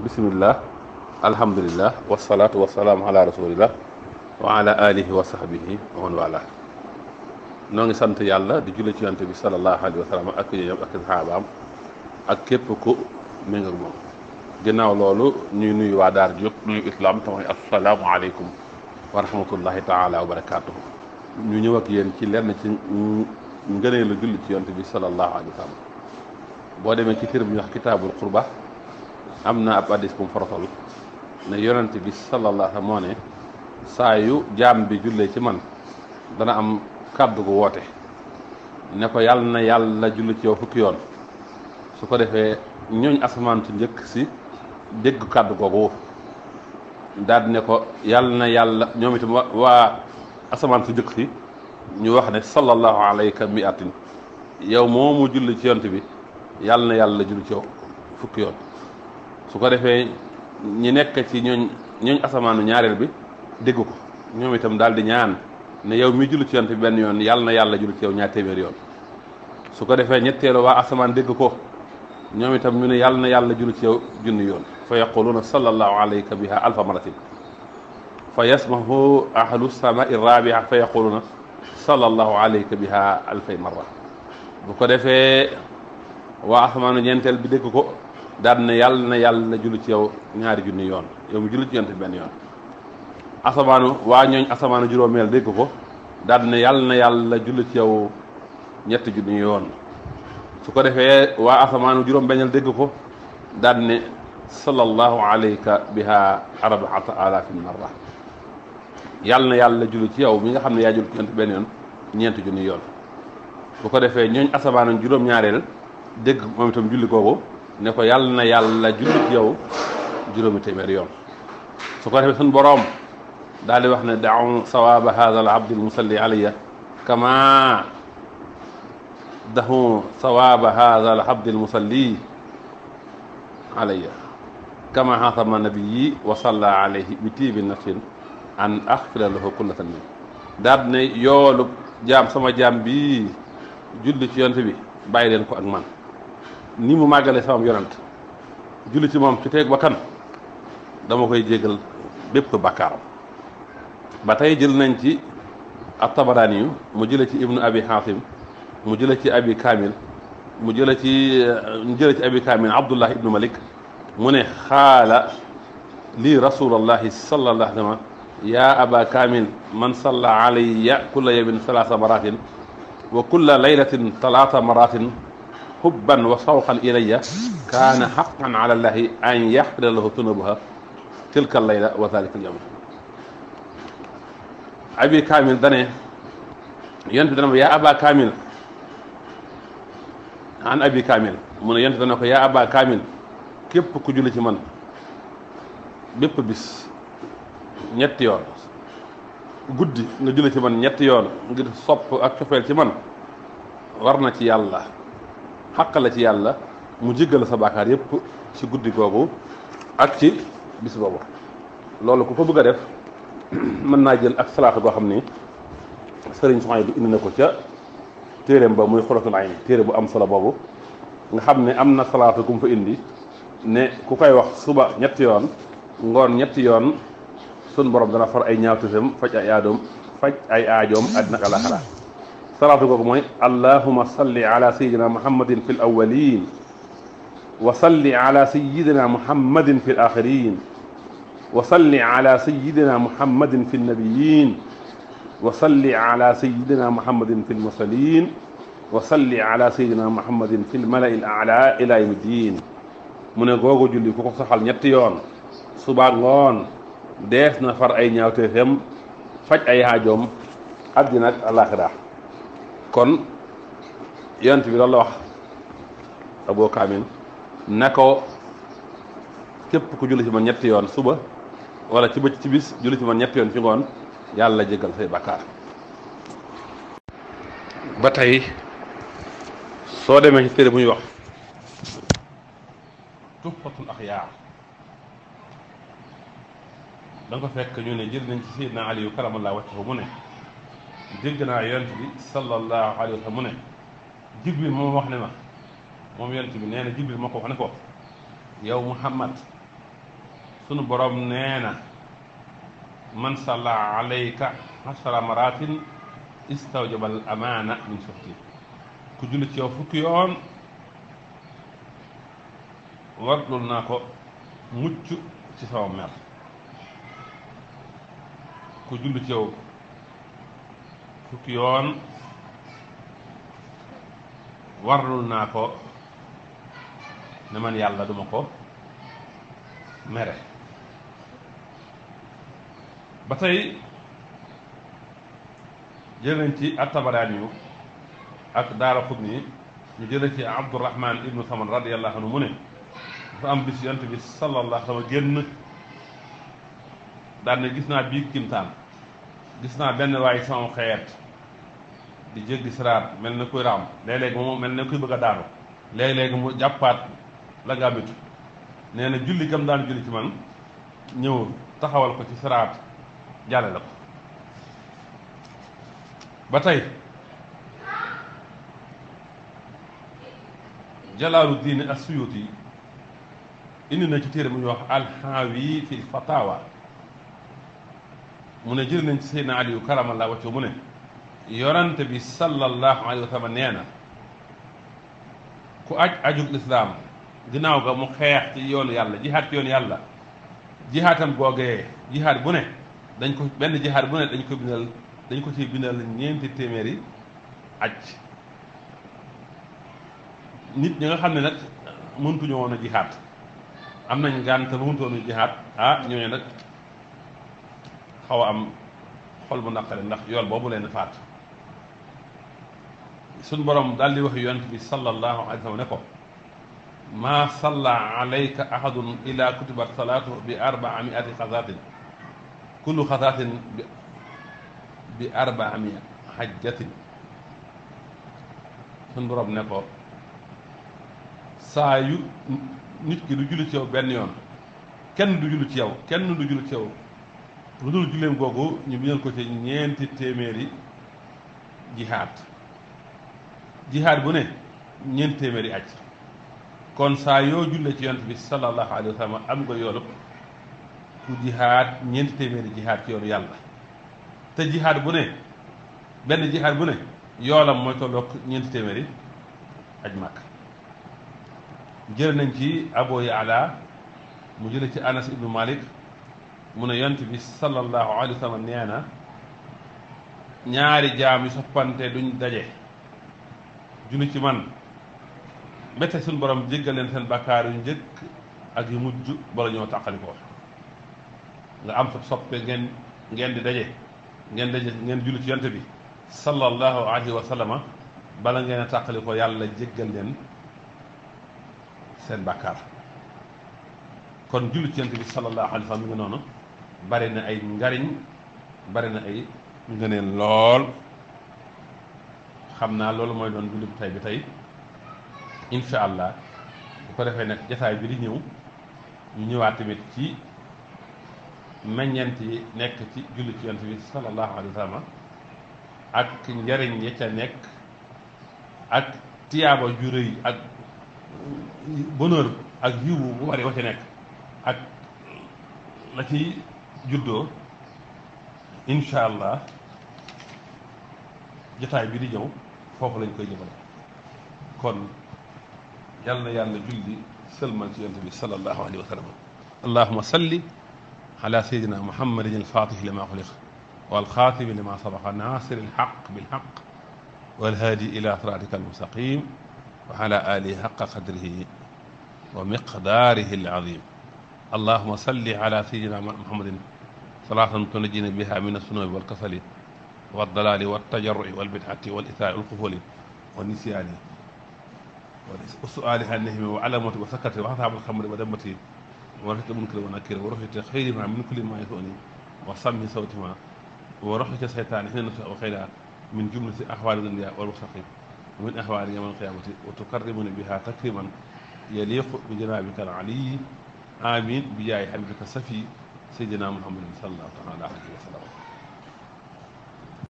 bismillah alhamdulillah wasalaatu wasalaamu ala rasulillah wa ala alihi wa sahbihi wa man wala noo ngi sant yàlla di julli ci yonent bi sallallahu alayhi wa sallam ak ñoom ak saxaabaam ak képp ku méngak moom ginnaaw loolu ñuy nuyu waa daar jóg nuyu islam te mooy assalaamu aleykum wa rahmatullahi taala wa barakatuhu ñu ñëw ak yéen ci lenn ci ngënee la julli ci yonent bi sallallahu alayhi wa sallam boo demee ci téere bi ñuy wax kitaabul qurba am na ab addis bu mu farotol ne yonent bi sallallahu alayhi wa sallam moo ne saa yu jaam bi jullee ci man dana am kàddu gu woote ne ko yàlla na yàlla julli ci yow fukki yoon su ko defee ñooñ asamaan su njëkk si dégg kàddu googu daal ne ko yàlla na yàlla ñoom itam waa asamaan su njëkk si ñu wax ne sallallahu alayka mi'atin yow moomu julli ci yonent bi yàlla na yàlla julli ci yow fukki yoon su ko defee ñi nekk ci ñooñ asamaanu ñaareel bi dégg ko ñoom itam daal di ñaan ne yow mi julli ci yonent bi benn yoon yàlla na yàlla julli ci yow ñaar téeméer yoon su ko defee ñetteelu waa asamaan dégg ko ñoom itam ñu ne yàlla na yàlla julli ci yow junni yoon fa yaquluuna sallallahu alayka biha alfa maratin fa yasmahu ahlu samai rabia fa yaquluuna sallallahu alayka biha alfay marra bu ko defee waa asamaanu ñeenteel bi dégg ko daal ne yàlla na yàlla julli ci yow ñaari junni yoon yow mi julli ci yonent bi benn yoon asamaanu waa ñooñ asamaanu juróomeel dégg ko daal ne yàlla na yàlla julli ci yow ñetti junni yoon su ko defee waa asamaanu juróom beñal dégg ko daal ne sallallahu alayka biha arbaata alafin marra yàlla na yàlla julli ci yow mi nga xam ne yaa julli ci yonent benn yoon ñeenti junni yoon bu ko defee ñooñ asamaanu juróom-ñaareel dégg moom itam julli googu ne ko yàlla na yàlla julli ci yow juróomi téeméer yoon su ko defee suñ boroom daal di wax ne da'u sawaaba hada al abdi al musalli alayya kama dahu sawaaba hada al abdi al musalli alayya kama xaatama nabiyyi wa salla alayhi bi tiibi nafsin an axfira lahu kulla tanmin daal ne yoolu jaam sama jaam bi julli ci yonent bi bàyyi leen ko ak man ni mu màggale sama yonent julli ci moom ci teeg ba kan dama koy jégal bépp bakkaaram ba tey jël nañ ci at-Tabaraani yu mu jële ci ibnu abi xaasim mu jële ci abi kaamil mu jële ci abi kaamil abdullah ibnu malik mu ne xaala lii rasulullahi sallallahu alayhi wa sallam yaa aba kaamil man salla alayya kulla yawmin salaasa maratin wa kulla laylatin talaata maratin hubban wa sawqan ilayya kaana xaqan ala llahi an yaxfira lahu dunuubahu tilka layla wa dalika al-yawm abi kaamil dane yonent bi dana ma yaa aba kaamil an abi kaamil mu ne yonent dana ko yaa aba kaamil képp ku julli ci man bépp bis ñetti yoon guddi nga julli ci man ñetti yoon ngir sopp ak cofeel ci man war na ci yàlla xaq la ci yàlla mu jéggal sa baakaar yépp ci guddi googu ak ci bis boobu loolu ku ko bëgg a def mën naa jël ak salaatu goo xam ni sëriñ soxna bi indi na ko ca téeréem ba muy xuratul ayn téere bu am solo boobu nga xam ne am na salaatu gu mu fa indi ne ku koy wax suba ñetti yoon ngoon ñetti yoon sun borom dana far ay ñaawteefam faj ay aajoom àddina ak àllaaxira salaatu googu mooy allahuma salli ala sayidina muhammadin fi l awalin wa salli ala sayidina muhammadin fi l axirin wa salli ala sayidina muhammadin fi lnabiyin wa salli ala sayidina muhammadin fi lmursalin wa salli ala sayidina muhammadin fi lmalai l ala ila yawmi ddin mu ne googu julli ku ko saxal ñetti yoon suba ngoon dees na far ay ñaawteefam faj ay aajoom àddina ak àllaaxira kon yonent bi loolu la wax Abu Kaamil ne ko képp ku julli ci man ñetti yoon suba wala ci bëcc ci bis julli ci man ñetti yoon ci ngoon yàlla jégal say bakkaar ba tey soo demee ci téere bu ñuy wax Tuhfatul Axyaar da nga ko fekk ñu ne jël nañ ci Seydina Aliyu karamallahu wajhahu mu ne dégg naa yonent bi sallallahu alayhi wa sallam mu ne Jibril moom wax ne ma moom yonent bi nee na Jibril moo ko wax ne ko yow Muhammad sunu borom nee na man salla alayka 10 maratin istawjabal amaana min suxti ku julli ci yow fukki yoon warlul naa ko mucc ci sama mer ku julli ci yow fukki yoon warlul naa ko ne man yàlla duma ko mere ba tey jël nañ ci at-Tabaraani yu ak Daaraqutni ñu jëlee ci Abdurahman ibnu Saman radiyallahu anhu mu ne dafa am bis yonent bi sallallahu alayhi wa sallam génn daan ne gis naa bii kimtaan gis naa benn waay sama xeet di jéggi siraat mel na kuy raam léeg-léeg moom mel na kuy bëgg a daanu léeg-léeg mu jàppaat la nga mitu nee na julli gam daan julli ci man ñëw taxawal ko ci siraat jàlle la ko ba tey Jalaaluddin As-Suyuti indi na ci téere bu ñuy wax Al-Haawi fi Fatawa mu ne jël nañ ci Seydina Aliyu karamallahu wajhahu mu ne yorante bi sallallahu alayhi wa sallam nee na ku ajug lislaam ginnaaw ga mu xeex ci yoonu yàlla jihaad ci yoonu yàlla jihaatam googee jihaad bu ne dañ ko benn jihaad bu ne dañ ko ci bindal ñeenti téeméeri aj nit ñi nga xam ne nag mëntuñu woon a jihaad am nañ gànt ba mëntu woon a jihaad ñooñu nag xaw a am xol bu naqare ndax yool boobu leen faat suñ borom daal di wax yonent bi sallallahu alayhi wa sallam ne ko maa salla alayka ahadun ila kutibat salaatu bi 400 xasaatin kullu xasaatin bi 400 xajjatin suñ borom ne ko saa yu nit ki du julli ci yow benn yoon kenn du julli ci yow kenn du julli ci yow lu dul julleem googu ñu bindal ko ci ñeenti téeméeri jihaad bu ne ñeenti téeméeri aj kon saa yoo julle ci yonent bi sallallahu alayhi wa sallam am nga yoolu ku jihaad ñeenti téeméeri jihaad ci yoonu yàlla te jihaad bu ne benn jihaad bu ne yoolam mooy tolloog ñeenti téeméeri aj màkk jël nañ ci Abu Yaala mu jële ci Anas ibnu Malik mu ne yonent bi sallallahu alayhi wa sallam nee na ñaari jaam yu soppante duñ daje julli ci man mbette suñ borom jéggal leen seen bàkkaar yu njëkk ak yu mujj bala ñoo tàqalikoo nga am sa soppe ngeen di daje ngeen julli ci yonent bi sallallahu alayhi wa sallama bala ngeen a tàqalikoo yàlla jéggal leen seen bàkkaar kon julli ci yonent bi sallallahu alayhi wa sallam mi ngi noonu bari na ay njariñ bari na ay ngëneel lool xam naa loolu mooy doon julli bu tey bi tey incha allah bu ko defee nag jataay bi di ñëw ñu ñëwaat tamit ci meññeent yi nekk ci julli ci yonent bi sallallahu alayhi wa sallam ak njariñ ya ca nekk ak tiyaaba ju rëy ak bonheur ak yiwu bu bari wa ca nekk ak la ci juddoo incha allah jotaay bi di ñëw foofu lañ koy jëmale kon yàlla na yàlla julli sëlmal ci yonent bi sallallahu alayhi wa sallam allahuma salli ala sayidina muhammadin alfatih lima xuliq walxaatimi lima sabaqa nasir alxaq bilxaq walhaadi ila siratika almustaqim wa ala alihi xaqa qadrihi wa miqdaarihi alazim allahuma salli ala sayidina muhammadin salaatan tunajjina biha min assunubi walkasali waddalaali wattajarrui walbidati walithaari walqufuli wannisyaani وسؤال عنهم وعلمة وسكت وحساب الخمر ودمتي ورفت منكر ونكر ورفت خير ما من كل ما يسوني وسمي صوت ما ورفت الشيطان حين وخيرا من جملة أحوال الدنيا والمستقيم ومن أحوال يوم القيامة وتكرمني بها تكريما يليق بجنابك العلي آمين بجاه حبيبك السفي سيدنا محمد صلى الله عليه وسلم